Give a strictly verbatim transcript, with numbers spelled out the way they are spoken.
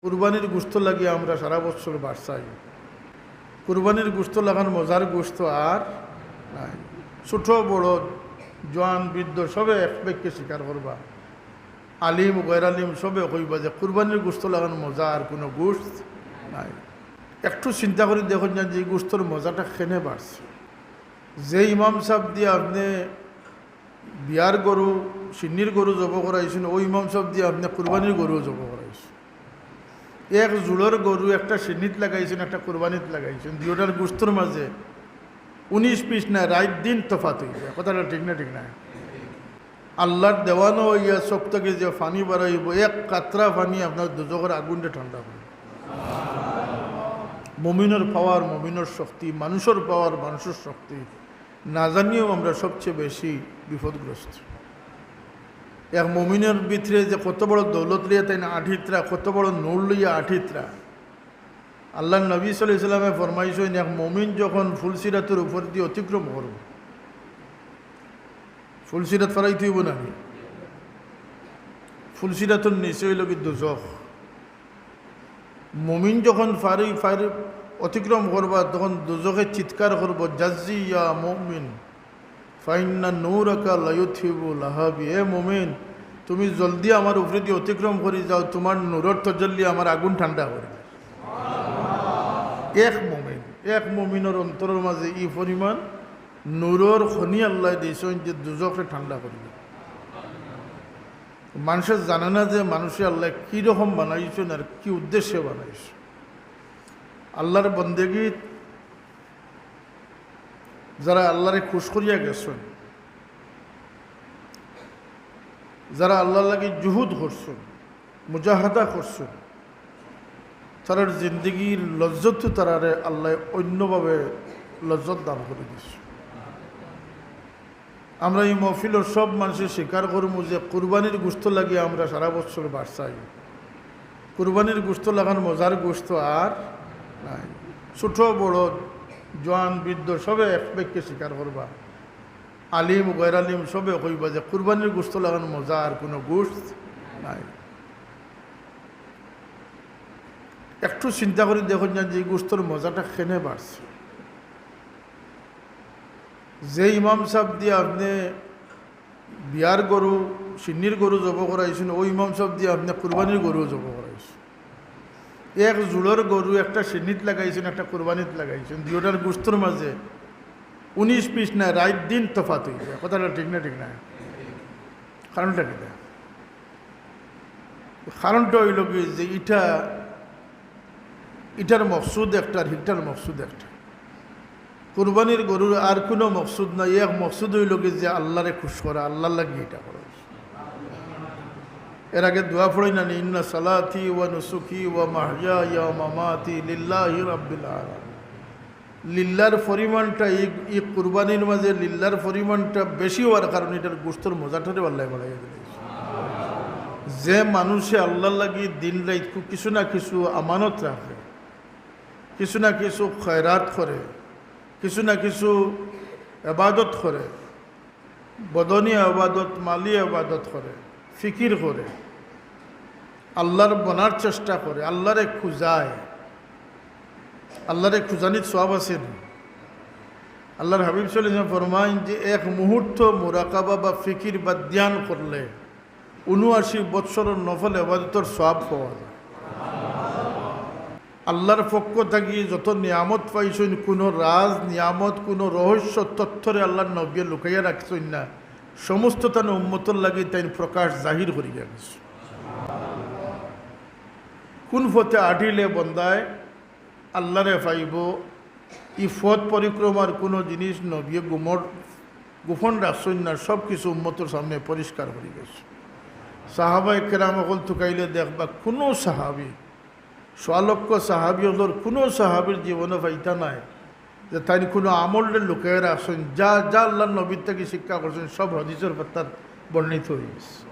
কুরবানির গোশত লাগি আমরা সারা বছর বাড়ছাই। কুরবানির গোশত লাখান মজার গোশত আর নাই। ছোট বড়, জোয়ান বৃদ্ধ সবে এক বাক্যে স্বীকার করবা, আলিম গয়র আলিম সবে কইবা যে কুরবানির গোশত লাখান মজা আর কুনু গোশত নাই। একটু চিন্তা করি দেখইন না যে ই গোশতর মজাটা কেনে বাড়ছে। যে ইমাম সাব দিয়া আপনে বিয়ার গরু, শিন্নির গরু জব করাইছইন, অউ ইমাম সাব দিয়া আপনে কুরবানির গরু জব করাইছইন। এক জুড়র গরু একটা শিন্নিত লাগাইছইন, একটা কুরবানিত লাগাইছইন, দুইটার গোশতর মাঝে উনিশ বিশ না, রাইত দিন তফাত অইযায়। কথাটা ঠিক না, ঠিক না? আল্লার দেওয়ানো অইয়া চউখ থাকি যে পানি বারাইবো, এক কাতরা পানি আপনার দুজখর আগুনরে ঠান্ডা করে। মুমিনর পাওয়ার, মুমিনর শক্তি, মানুষর পাওয়ার, মানুষর শক্তি, না জানিয়াউ আমরা সবচেয়ে বেশি বিপদগ্রস্ত। এক মুমিনর ভিতরে যে কত বড় দৌলত লইয়া তাইন আটিত্রা, কত বড় নূর লইয়া আটিত্রা। আল্লার নবী সাল্লাল্লাহু আলাইহি ওয়াসাল্লামে ফরমাইছইন, এক মুমিন যখন ফুলসিরাতর উপরদি অতিক্রম করবো, ফুলসিরাত ফারাইতে অইবো না নি? ফুলসিরাতর নিচে অইলো গি দুজখ। মুমিন যখন ফারি-, ফারি-, অতিক্রম করবা, তখন দুজখে চিৎকার করবো, "জাজ্জি ইয়া মুমিন, ফাইন্না নূরাকা লায়ুতফিউ লাহাবি।" এ মুমিন, তুমি জলদি আমার উপরেদি অতিক্রম করি যাও, তুমার নূরর তজল্লি আমার আগুন ঠান্ডা করি। এক মুমিন, এক মুমিনর অন্তরর মাঝে ই পরিমাণ নূরর খনি আল্লায় দিছইন যে দুজখরে ঠান্ডা করি। মানষে জানে না যে মানষরে আল্লায় কি রকম বানাইছইন আর কি উদ্দেশ্যে বানাইছইন। আল্লার বন্দেগীত যারা আল্লারে খুশ করিয়া গেছইন, যারা আল্লার লাগি জুহুদ করছইন, মুজাহাদা করছইন, তারার জিন্দেগির লজ্জত তারারে আল্লায় অইন্যভাবে লজ্জত দান করি দিছইন। আমরা ই মহফিলর সব মানষে স্বীকার করমু যে কুরবানির গোশত লাগি আমরা সারা বছর বাড়ছাই। কুরবানির গোশত লাখান মজার গোশত আর নাই। ছোট বড়, জোয়ান বৃদ্ধ সবে এক বাক্যে স্বীকার করবা, আলিম গয়র আলিম সবে কইবা যে কুরবানির গোশত লাখান মজা আর কুনু গোশত নাই। একটু চিন্তা করি দেখইন না যে ই গোশতর মজাটা কেনে বাড়ছে। যে ইমাম সাব দিয়া আপনে বিয়ার গরু, শিন্নির গরু জব করাইছইন, অউ ইমাম সাব দিয়া আপনে কুরবানির গরু জব করাইছইন। এক জুড়র গরু একটা শিন্নিত লাগাইছইন, একটা কুরবানিত লাগাইছইন, দুইটার গোশতর মাঝে উনিশ বিশ না, রাইত দিন তফাত অইযায়। কথাটা ঠিক না, ঠিক না? কারণটা কিতা? কারণটা অইলো গি যে ইটা, ইটার মকসুদ একটা আর হিটার মকসুদ একটা। কুরবানির গরুর আর কুনু মকসুদ নাই, এক মকসুদ অইলো গি যে আল্লারে খুশ করা, আল্লার লাগি ইটা করা। এর আগে দোয়া পড়ইন না নি, "ইন্না সালাতি ওয়া নুসুকি ওয়া মাহইয়ায়া ওয়া মামাতি লিল্লাহি রাব্বিল আলামিন।" লিল্লার পরিমাণটা, ই, ই কুরবানির মাঝে লিল্লার পরিমাণটা বেশি অওয়ার কারণে ইটার গোশতর মজাটারে আল্লায় বাড়াইয়া দিলা। যে মানষে আল্লার লাগি দিন রাইত কু-, কিছু না কিছু আমানত রাখে, কিছু না কিছু খয়রাত করে, কিছু না কিছু এবাদত করে, বদনি এবাদত, মালি এবাদত করে, ফিকির করে, আল্লার বনার চেষ্টা করে, আল্লারে খুজায়, আল্লারে খুজানিত সওয়াব আছে নি? আল্লার হাবিব সাল্লাল্লাহু আলাইহি ওয়াসাল্লাম ফরমাইন যে এক মুহূর্ত মুরাকাবা বা ফিকির বা ধ্যান করলে ঊনআশি বৎসরর নফল এবাদতর সওয়াব পাওয়া যায়। আল্লার পক্ষ থাকি যত নিয়ামত পাইছইন, কুনু রাজ নিয়ামত, কুনু রহস্য তথ্যরে আল্লার নবিয়ে লুকাইয়া রাখছইন না, সমস্ত তান উম্মতর লাগি তাইন প্রকাশ জাহির করিয়া গেছইন। কুন পথে আটিলে বন্দায় আল্লারে পাইবো, ই পথ পরিক্রমার কুনু জিনিস নবিয়ে গুমর-, গোপন রাখছইন না, সব কিছু উম্মতর সামনে পরিষ্কার করি গেছইন। সাহাবায়ে কেরাম অকল তুকাইলে দেখবা, কুনু সাহাবি, সোয়া লক্ষ সাহাবি অকলর কুনু সাহাবির জীবনে পাইতা নায় যে তাইন কুনু আমলরে লুকাইয়া রাখছইন, যা, যা আল্লার নবীর থাকি শিক্ষা করছইন, সব হাদিসর পাতাত বর্ণিত অইগেছে।